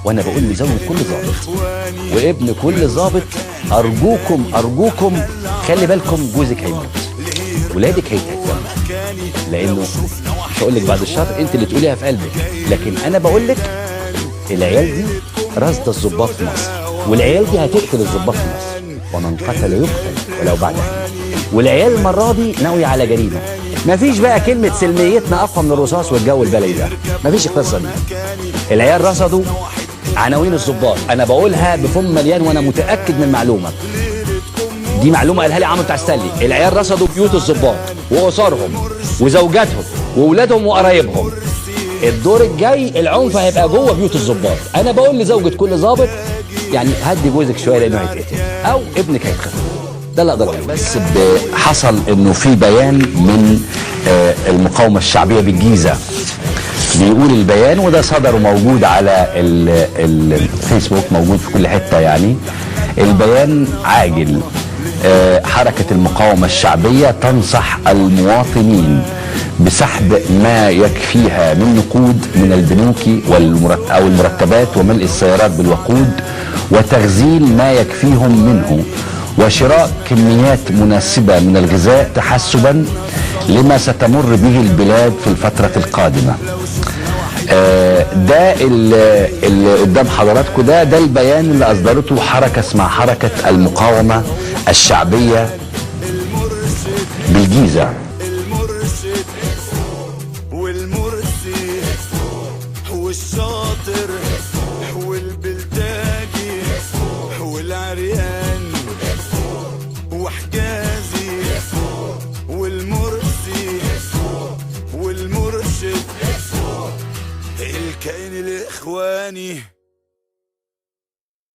وانا بقول لزوجة كل ظابط وابن كل ظابط، ارجوكم ارجوكم خلي بالكم، جوزك هيموت، ولادك هيتهتموا، لانه مش هقول لك بعد الشر، انت اللي تقوليها في قلبك، لكن انا بقول لك العيال دي راصده الظباط في مصر، والعيال دي هتقتل الظباط في مصر، ومن قتل يقتل ولو بعد حين. والعيال المرة دي ناوية على جريمة. مفيش بقى كلمة سلميتنا اقوى من الرصاص والجو البلدي ده، مفيش القصة دي. العيال رصدوا عناوين الظباط، انا بقولها بفم مليان وانا متاكد من المعلومة دي، معلومة قالها لي عمرو بتاع ستانلي. العيال رصدوا بيوت الظباط واسرهم وزوجاتهم واولادهم وقرايبهم. الدور الجاي العنف هيبقى جوه بيوت الظباط. انا بقول لزوجة كل ظابط يعني هدي جوزك شوية لانه هيتقتل او ابنك هيتخطف. ده اللي اقدر اقوله. بس حصل انه في بيان من المقاومة الشعبية بالجيزه، بيقول البيان، وده صدر وموجود على الفيسبوك، موجود في كل حتة يعني. البيان عاجل، حركة المقاومة الشعبية تنصح المواطنين بسحب ما يكفيها من نقود من البنوك أو المرتبات وملء السيارات بالوقود وتخزين ما يكفيهم منه وشراء كميات مناسبة من الغذاء تحسبا لما ستمر به البلاد في الفترة القادمة. ده اللي قدام حضراتكم ده البيان اللي اصدرته حركة اسمها حركة المقاومة الشعبية بالجيزه.